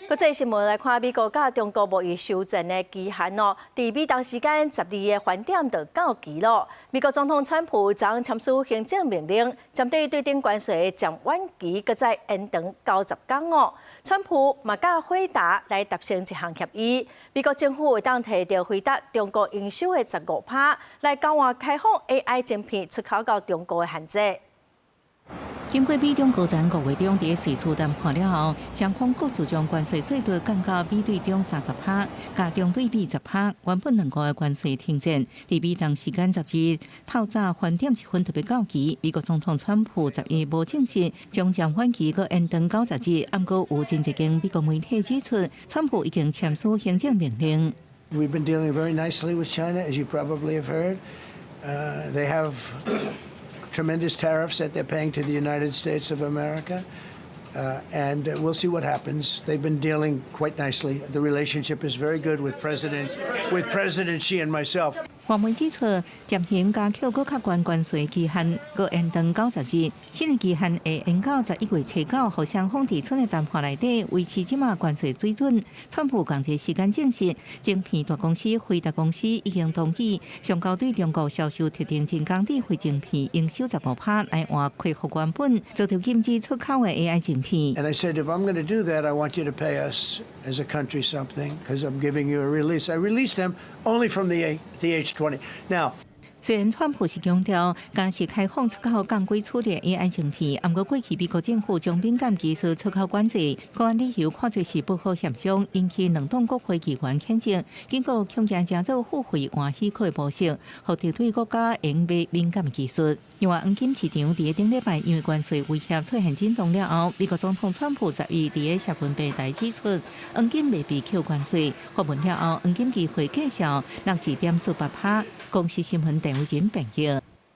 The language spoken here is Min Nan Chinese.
國際新聞來看，美國佮中國貿易休戰的期限哦，佇美東時間12的飯點就到期囉。美國總統川普昨簽署行政命令，針對對等關稅的暫緩期，閣再延長90工哦。川普嘛佮輝達來達成一項協議，美國政府會當提著輝達中國營收的15趴，來交換開放 AI 晶片出口到中國的限制。經過美中高層五月中佇瑞士談判了後，雙方各自將關稅稅率降到美對中30趴，共中對美10趴。原本兩國的關稅停戰，佇美東時間10日透早飯點一分特別到期。美國總統川普11無證實將暫緩期閣延長90日，毋過有真濟間美國媒體指出，川普已經簽署行政命令。 We've been dealing very nicely with China, as you probably have heard. They have tremendous tariffs that they're paying to the United States of America. And we'll see what happens. They've been dealing quite nicely. The relationship is very good with President Xi and myself. 外媒指出，暫停共扣閣較懸關稅期限閣延長90日，新的期限會延到11月初9，予雙方佇春的談判內底維持這馬關稅水準。川普仝一時間證實，晶片大公司輝達公司已經同意，上交對中國銷售特定人工智慧晶片營收15趴來換恢復原本遭著禁止出口的 AI 晶片。 And I said, if I'm going to do that, I want you to pay us as a country something, because I'm giving you a release. I released them only from the H20. Now, 雖然川普是強調，敢是開放出口降規處理 AI 晶片，毋過過去美國政府將敏感技術出口管制，閣按理由看做是不好協商，引起兩黨國會議員譴責，警告恐驚成做付費換許可的模式，予敵對國家用買敏感技術。另外，黃金市場佇頂禮拜因為關稅威脅出現震盪了後，美國總統川普12佇個社群平台指出，黃金袂被扣關稅，發文了後，黃金期貨繼續落2.48趴。公視新聞鄧偉仁編譯。